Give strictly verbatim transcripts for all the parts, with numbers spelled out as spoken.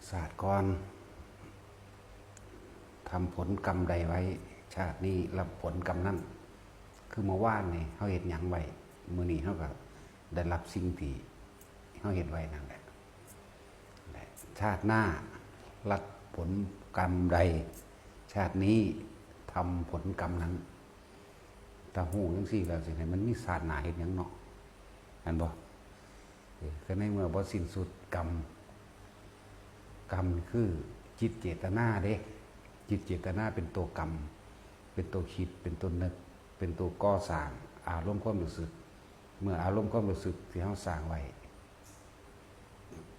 ชาติก่อนทำผลกรรมใดไว้ ชาตินี้รับผลกรรมนั้น คือเมื่อวานนี่เฮาเฮ็ดหยังไว้ มื้อนี้เฮาก็ได้รับสิ่งที่เฮาเฮ็ดไว้นั่นแหละ และชาติหน้ารับผลกรรมใด ชาตินี้ทำผลกรรมนั้น ถ้าฮู้จั่งซี้แล้วสิให้มันมีชาติหน้าเฮ็ดหยังเนาะ แม่นบ่ เออ ก็ในเมื่อบ่สิ้นสุดกรรม กรรมคือจิตเจตนาเด้ จิตเจตนาเป็นตัวกรรม เป็นตัวคิด เป็นตัวนึก เป็นตัวก่อสร้างอารมณ์ความรู้สึก เมื่ออารมณ์ความรู้สึกที่เฮาสร้างไว้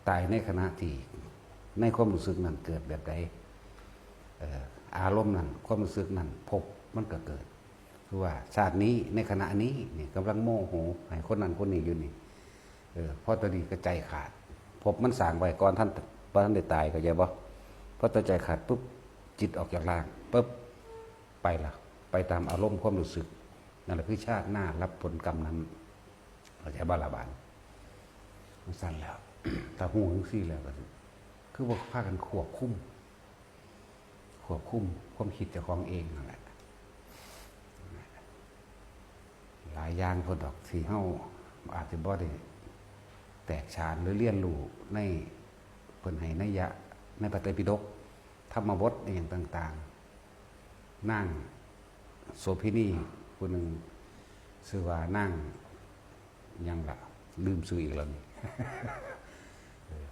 ตายในขณะที่ในความรู้สึกนั้นเกิดแบบใด เอ่อ อารมณ์นั้น ความรู้สึกนั้น ภพมันก็เกิด คือว่าชาตินี้ในขณะนี้นี่กำลังโมโหให้คนนั้นคนนี้อยู่นี่ เออ พอตอนนี้ก็ใจขาด ภพมันสร้างไว้ก่อนท่าน บ่ทันได้ตาย เข้าใจบ่ พอตอนใจขาดปุ๊บ จิตออกจากร่างปุ๊บ ไปละ ไปตามอารมณ์ความรู้สึก นั่นแหละคือชาติหน้ารับผลกรรมนั้น เข้าใจบ่ล่ะบาดนี้ มันสั่นแล้ว ถ้าฮู้จั่งซี้แล้วก็สิ คือว่าพากันควบคุม ควบคุมความคิดเจ้าของเองนั่นแหละ หลายอย่างพุ้นดอกที่เฮาอาจจะบ่ได้แตกฉานหรือเรียนรู้ใน เพิ่นให้นัยยะในพระไตรปิฎก ธรรมบทอหย่างต่างๆ นางโสเภณีผู้หนึ่ง ชื่อว่านางหยังล่ะ ลืมชื่ออีกแล้วนี่ เออ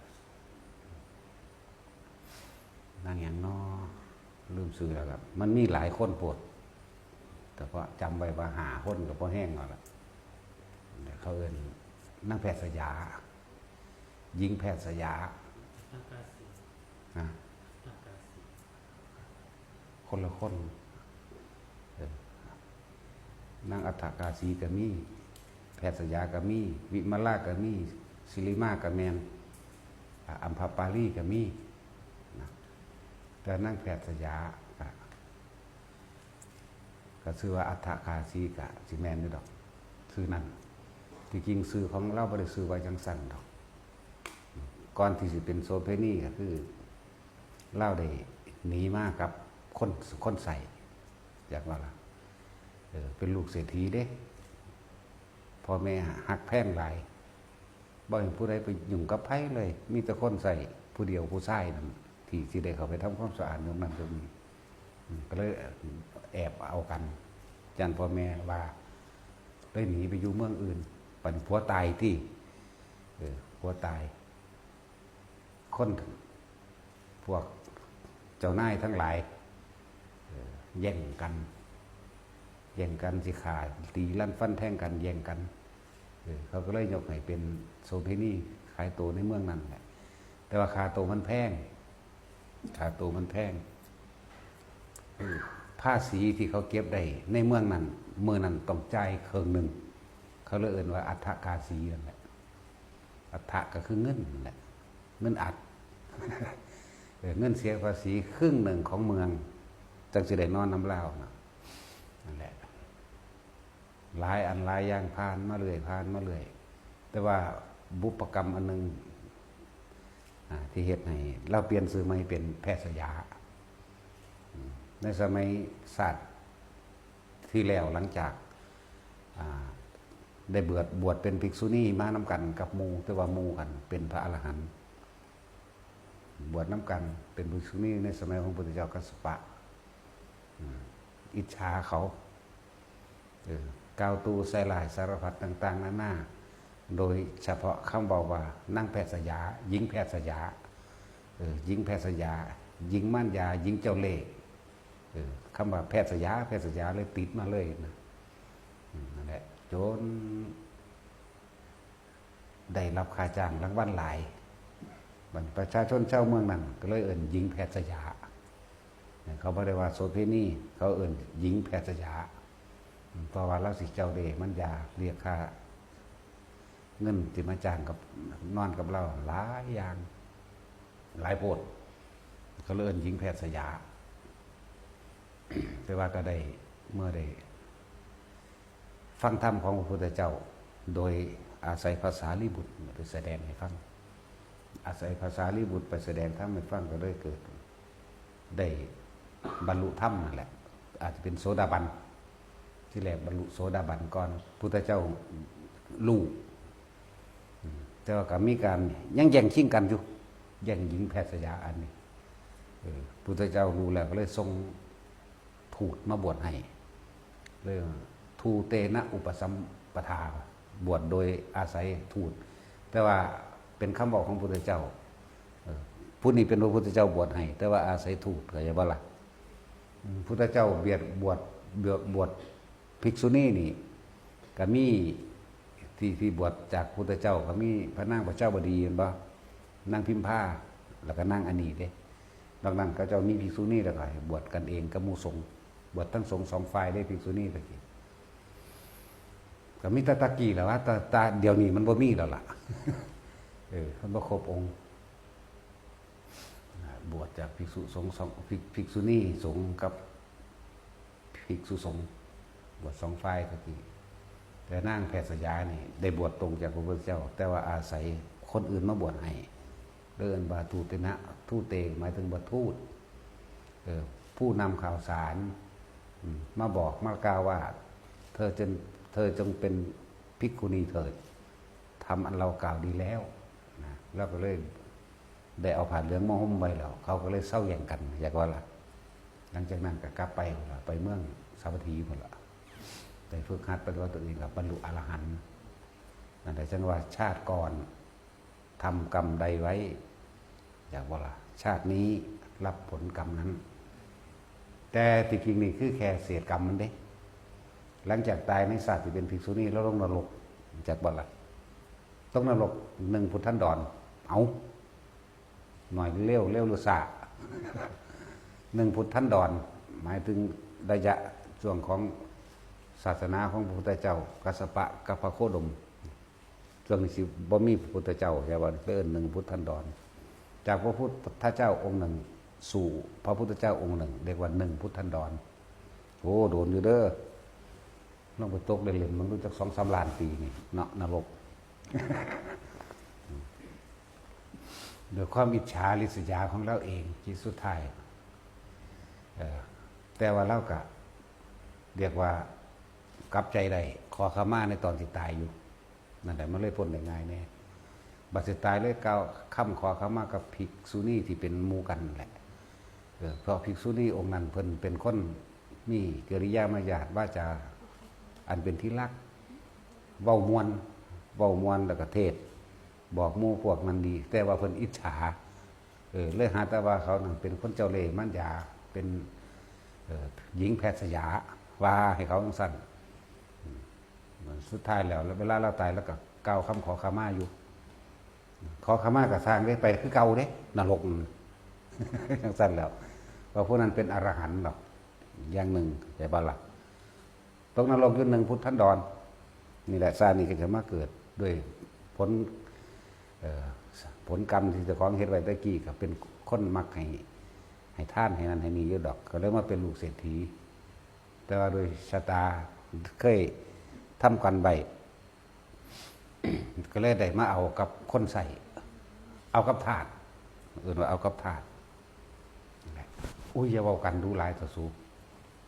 นางหยังน้อ ลืมชื่อแล้วครับ มันมีหลายคนโพด แต่ก็จำไว้ว่าห้าคนก็พอแฮงแล้วล่ะ เขาเอิ้นนางแพทย์สยา หญิงแพทย์สยา นะ คนละคน เออ นางอัฏฐกาสีก็มี แพทย์สยาก็มี วิมลาก็มี สิริมาก็แม่น อ่า อัมพปาลีก็มี นะ แต่นางแพทย์สยาก็ ก็ชื่อว่าอัฏฐกาสีก็สิแม่นอยู่ดอก ชื่อนั้น ที่จริงชื่อของลาวบ่ได้ชื่อว่าจั่งซั้นดอก ก่อนที่สิเป็นโสเภณีก็คือ ลาวได้หนีมากับคน คนใช้ อยากว่าล่ะ เออ เป็นลูกเศรษฐีเด้ พ่อแม่ฮักแพงหลาย บ่ให้ผู้ใดไปยุ่งกับไผเลย มีแต่คนใช้ผู้เดียวผู้ชายนั่น ที่สิได้เข้าไปทำความสะอาดยกนั้นยกนี้ อืม ก็เลยแอบเอากัน ย้านพ่อแม่ว่า เลยหนีไปอยู่เมืองอื่น บัดนี้ผัวตายติ เออ ผัวตาย คน พวกเจ้านายทั้งหลาย เอ่อ แย่งกัน แย่งกันสิฆ่า ตีลันฟันแทงกัน แย่งกัน เออ เขาก็เลยยกให้เป็นโสเภณี ขายตัวในเมืองนั้นแหละ แต่ว่าค่าตัวมันแพง ค่าตัวมันแพง เออ ภาษีที่เขาเก็บได้ในเมืองนั้น มื้อนั้นต้องจ่ายครึ่งหนึ่ง เขาเลยเอิ้นว่าอัฏฐกาสีนั่นแหละ อัฏฐก็คือเงินนั่นแหละ เงินอัด เออ เงินเสียภาษีครึ่งหนึ่งของเมือง จั่งสิได้นอนนำลาวนะ นั่นแหละ หลายอันหลายอย่างผ่านมาเรื่อย ผ่านมาเรื่อย แต่ว่าบุพกรรมอันหนึ่ง อ่า ที่เฮ็ดให้ลาวเปลี่ยนชื่อใหม่เป็นแพทย์สยา อืม ในสมัยชาติที่แล้วหลังจาก อ่า ได้บวช บวชเป็นภิกษุณีมานำกันกับหมู่ แต่ว่าหมู่กันเป็นพระอรหันต์ บวชนำกันเป็นภิกษุณีในสมัยของพระพุทธเจ้ากัสสปะ อืม อิจฉาเขา เออ กล่าวตู่ใส่ร้ายสารพัดต่างๆนานา โดยเฉพาะคำเว้าว่านางแพทย์สยา หญิงแพทย์สยา เออ หญิงแพทย์สยา หญิงมารยา หญิงเจ้าเล่ห์ เออ คำว่าแพทย์สยา แพทย์สยาเลยติดมาเลยนะ อืม นั่นแหละ จน ได้รับค่าจ้างรางวัลหลาย บัดประชาชนชาวเมืองนั้นก็เลยเอิ้นหญิงแพทย์สยา เขาบ่ได้ว่าโสเภณี เขาเอิ้นหญิงแพทย์สยา เพราะว่าลาวสิเจ้าเล่ห์มารยา เรียกค่าเงินที่มาจ้างกับนอนกับลาวหลายอย่าง หลายโพด เขาเลยเอิ้นหญิงแพทย์สยา แต่ว่าก็ได้ เมื่อได้ ฟังธรรมของพระพุทธเจ้า โดยอาศัยพระสารีบุตรไปแสดงให้ฟัง อาศัยพระสารีบุตรไปแสดงธรรมให้ฟังก็เลยเกิด ได้บรรลุธรรมนั่นแหละ อาจจะเป็นโสดาบัน ที่แรกบรรลุโสดาบันก่อน พุทธเจ้ารู้ อืม แต่ว่าก็มีการยังแย่งชิงกันอยู่ แย่งหญิงแพทย์สยาอันนี้ เออ พุทธเจ้ารู้แล้วก็เลยส่ง ทูตมาบวชให้ เรื่องทูเตนะอุปสัมปทา บวชโดยอาศัยทูต แต่ว่าเป็นคำบอกของพุทธเจ้า เออ ผู้นี้เป็นพระพุทธเจ้าบวชให้ แต่ว่าอาศัยทูต เข้าใจบ่ล่ะ อืม พุทธเจ้าเบียดบวช บวช บวชภิกษุณีนี่ ก็มี ที่ ที่บวชจากพุทธเจ้าก็มีพระนางประชาวดี เห็นบ่ นางพิมพา แล้วก็นางอันนี้เด้ นอกนั้นเขาเจ้ามีภิกษุณีแล้วก็ให้บวชกันเองกับหมู่สงฆ์ บวชทั้งสงฆ์สองฝ่ายเด้ ภิกษุณีตะกี้ ก็มีแต่ตะกี้แหละว่า แต่ แต่เดี๋ยวนี้มันบ่มีแล้วล่ะ เออ มันบ่ครบองค์ บวชจากภิกษุสงฆ์สอง ภิก ภิกษุณีสงฆ์กับ ภิกษุสงฆ์ บวชสองฝ่ายตะกี้ แต่นางแพทย์สยานี่ได้บวชตรงจากพระพุทธเจ้า แต่ว่าอาศัยคนอื่นมาบวชให้ เอิ้นว่าทูเตนะ ทูเต หมายถึงว่าทูต เออ ผู้นำข่าวสาร อืม มาบอกมากล่าวว่า เธอจง เธอจงเป็นภิกขุณีเถิด ธรรมอันเรากล่าวดีแล้ว นะ แล้วก็เลย ได้เอาผ้าเหลืองมาห่มไว้แล้ว เขาก็เลยเซาแย่งกัน อยากว่าล่ะ หลังจากนั้นก็กลับไปพุ้นล่ะ ไปเมืองสาวัตถีพุ้นล่ะ ไปฝึกหัดปฏิบัติตนเอง ก็บรรลุอรหันต์ นั่นแหละ จั่งว่าชาติก่อนทำกรรมใดไว้ อยากว่าล่ะ ชาตินี้รับผลกรรมนั้น แต่ที่จริงนี่คือแค่เศษกรรมมันเด้ หลังจากตายในชาติที่เป็นภิกษุณีแล้วลงนรก จักบ่ล่ะ ตกนรกหนึ่งพุทธันดร เอา หน่อยเร็ว เร็วหรือช้า หนึ่งพุทธันดร หมายถึงระยะช่วงของศาสนาของพระพุทธเจ้า กัสสปะกับพระโคดม ช่วงนี้สิบ่มีพระพุทธเจ้า ใช่บ่ เอิ้นหนึ่งพุทธันดร จากพระพุทธเจ้าองค์หนึ่งสู่พระพุทธเจ้าองค์หนึ่ง เรียกว่าหนึ่งพุทธันดร โอ้ โดนอยู่เด้อ ลองไปตกเล่นๆ มันรู้จักสองสามล้านปีนี่เนาะ นรก ด้วยความอิจฉาริษยาของเราเอง ที่สุดท้าย เอ่อ แต่ว่าเราก็เรียกว่ากลับใจได้ ขอขมาในตอนที่ตายอยู่ นั่นแหละ มันเลยพ้นได้ง่ายแน่ บัดสิตายเลยกล่าวคำขอขมากับภิกษุณีที่เป็นหมู่กันนั่นแหละ เออ เพราะภิกษุณีองค์นั้นเพิ่นเป็นคนมีกิริยามารยาทวาจาอันเป็นที่รัก เว้าม่วน เว้าม่วนแล้วก็เทศน์บอกหมู่พวกนั้นดี แต่ว่าเพิ่นอิจฉา เออ เลยหาแต่ว่าเขานั่นเป็นคนเจ้าเล่ห์มารยา เป็น เอ่อ หญิงแพทย์สยา ว่าให้เขาจั่งซั้น อืม สุดท้ายแล้ว เวลาเราตายเราก็กล่าวคำขอขมาอยู่ ขอขมาก็ซ่างเด้ ไปคือเก่าเด้ นรกนั่น จั่งซั้นแล้ว ว่าผู้นั้นเป็นอรหันต์ดอก อย่างหนึ่ง เข้าใจบ่ล่ะ ตกนรกอยู่หนึ่งพุทธันดร นี่แหละ ชาตินี้ก็จะมาเกิดด้วยผล เอ่อ ผลกรรมที่เจ้าของเฮ็ดไว้แต่กี้ ก็เป็นคนมักให้ ให้ทานให้นั่นให้นี่อยู่ดอก ก็เลยมาเป็นลูกเศรษฐี แต่ว่าโดยชะตาเคยทำกันไว้ ก็เลยได้มาเอากับคนใช้ เอากับทาส เอิ้นว่าเอากับทาส นั่นแหละ อุ้ย อย่าเว้ากันดูหลายต่อสู้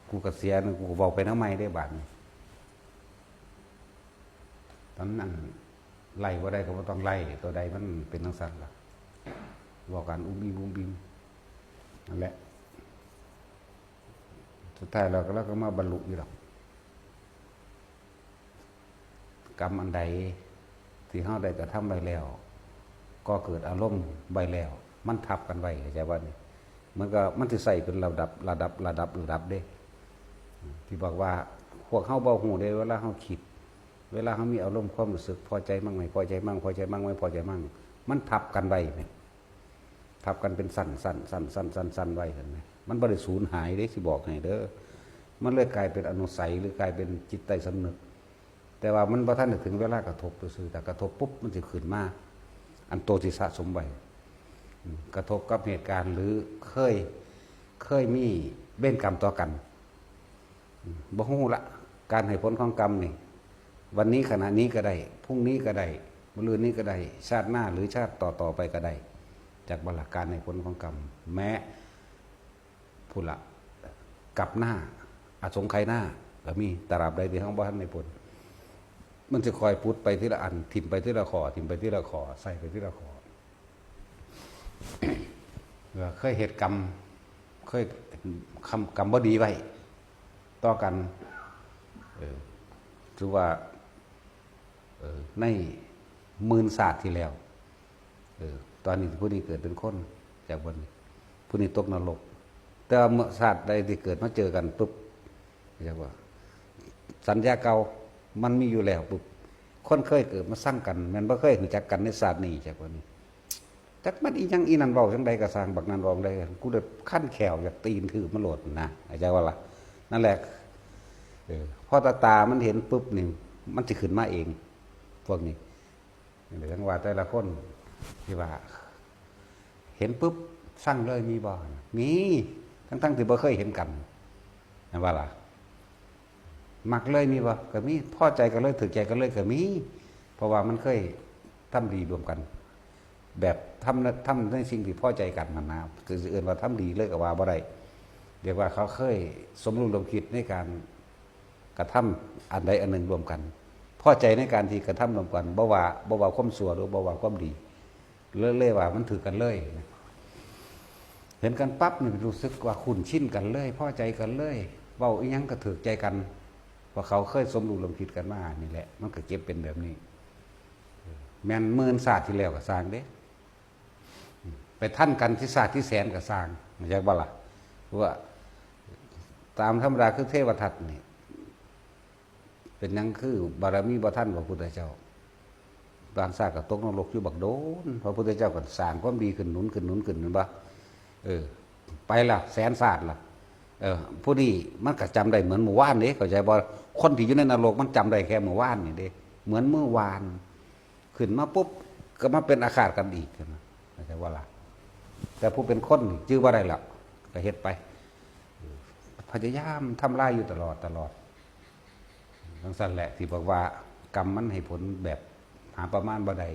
กูก็เสียหนึ่ง กูก็เว้าไปนำใหม่เด้บาดนี้ ตอนนั้นไล่บ่ได้ก็บ่ต้องไล่ ตัวใดมันเป็นจั่งซั้นล่ะ เว้ากันอุ้มอิมอุ้มอิม นั่นแหละ สุดท้ายแล้วก็ เราก็มาบรรลุอยู่ดอก กรรมอันใดที่เราได้กระทำไว้แล้ว ก่อเกิดอารมณ์ไว้แล้ว มันทับกันไว้ เข้าใจบ่นี่ มันก็ มันสิใส่เป็นระดับ ระดับ ระดับ ระดับเด้ ที่บอกว่าพวกเราบ่ฮู้เด้ เวลาเราคิด เวลาเรามีอารมณ์ความรู้สึกพอใจมั่งไม่พอใจมั่ง พอใจมั่งไม่พอใจมั่ง มันทับกันไว้แหม ทับกันเป็นสั้นๆ สั้นๆ สั้นๆ ไว้ เห็นไหม มันบ่ได้สูญหายเด้ สิบอกให้เด้อ มันเลยกลายเป็นอนุสัย หรือกลายเป็นจิตใต้สำนึก แต่ว่ามันบ่ทันได้ถึงเวลากระทบซื่อๆ แต่กระทบปุ๊บมันสิขึ้นมา อันโตที่สะสมไว้ อืม กระทบกับเหตุการณ์ หรือเคย เคยมีเวรกรรมต่อกัน อืม บ่ฮู้ละ การให้ผลของกรรมนี่ วันนี้ขณะนี้ก็ได้ พรุ่งนี้ก็ได้ มื้ออื่นนี้ก็ได้ ชาติหน้าหรือชาติต่อๆไปก็ได้ จากบ่ล่ะ การให้ผลของกรรม แม้ พุ้นละ กลับหน้า อสงไขยหน้า ก็มี ตราบใดที่เฮาบ่ทันได้พ้น มันสิค่อยผุดไปทีละอัน ถิ่มไปทีละข้อ ถิ่มไปทีละข้อ ใส่ไปทีละข้อ เออ เคยเฮ็ดกรรม เคยกรรม กรรมบ่ดีไว้ ต่อกัน เออ ถือว่า เออ ในหมื่นชาติที่แล้ว เออ ตอนนี้ผู้นี้เกิดเป็นคน จากวันนี้ ผู้นี้ตกนรก แต่ว่าเมื่อชาติใดที่เกิดมาเจอกันปุ๊บ เรียกว่า สัญญาเก่ามันมีอยู่แล้วปุ๊บ คนเคยเกิดมาซังกัน แม่นบ่เคยรู้จักกันในชาตินี้ จากวันนี้ จักมันอีหยัง อีนั่นเว้าจั่งใดก็ซ่าง บักนั่นเว้าจั่งใด กูได้คันแข้วอยากตีนถือมันโลดนะ เข้าใจบ่ล่ะ นั่นแหละ เออ พอตาตามันเห็นปุ๊บนี่ มันสิขึ้นมาเอง พวกนี้ เดี๋ยวจั่งว่าแต่ละคนที่ว่า เห็นปุ๊บซังเลยมีบ่ มี ทั้งๆที่บ่เคยเห็นกัน แม่นบ่ล่ะ มักเลยมีบ่ ก็มี พอใจกันเลย ถูกใจกันเลยก็มี เพราะว่ามันเคยทำดีร่วมกัน แบบทำ ทำในสิ่งที่พอใจกันนั่นนะ คือสิเอิ้นว่าทำดีเลยก็ว่าบ่ได้ เรียกว่าเขาเคยสมรู้ร่วมคิดในการกระทำอันใดอันหนึ่งร่วมกัน พอใจในการที่กระทำร่วมกัน บ่ว่า บ่ว่าความชั่วหรือบ่ว่าความดี เลย เลยว่ามันถืกกันเลย เห็นกันปั๊บนี่รู้สึกว่าคุ้นชินกันเลย พอใจกันเลย เว้าอีหยังก็ถูกใจกัน เพราะเขาเคยสมรู้ร่วมคิดกันมานี่แหละ มันก็เก็บเป็นแบบนี้ แม่นหมื่นชาติที่แล้วก็ซ่างเด้ ไปทันกันที่ชาติที่แสนก็ซ่าง เข้าใจบ่ล่ะ เพราะว่าตามธรรมดาคือเทวทัตนี่ เป็นหยังคือบารมีบ่ทันพระพุทธเจ้า บางชาติก็ตกนรกอยู่บักโดน พระพุทธเจ้าก็สร้างความดีขึ้น หนุนขึ้น หนุนขึ้น แม่นบ่ เออ ไปละ แสนชาติละ เออ ผู้นี้มันก็จำได้เหมือนเมื่อวานเด้ เข้าใจบ่ คนที่อยู่ในนรกมันจำได้แค่เมื่อวานนี่เด้ เหมือนเมื่อวาน ขึ้นมาปุ๊บ ก็มาเป็นอาฆาตกันอีกนะ เข้าใจบ่ล่ะ แต่ผู้เป็นคนนี่จื่อบ่ได้ละ ก็เฮ็ดไป พยายามทำลายอยู่ตลอด ตลอด จั่งซั้นแหละที่บอกว่ากรรมมันให้ผลแบบหาประมาณบ่ได้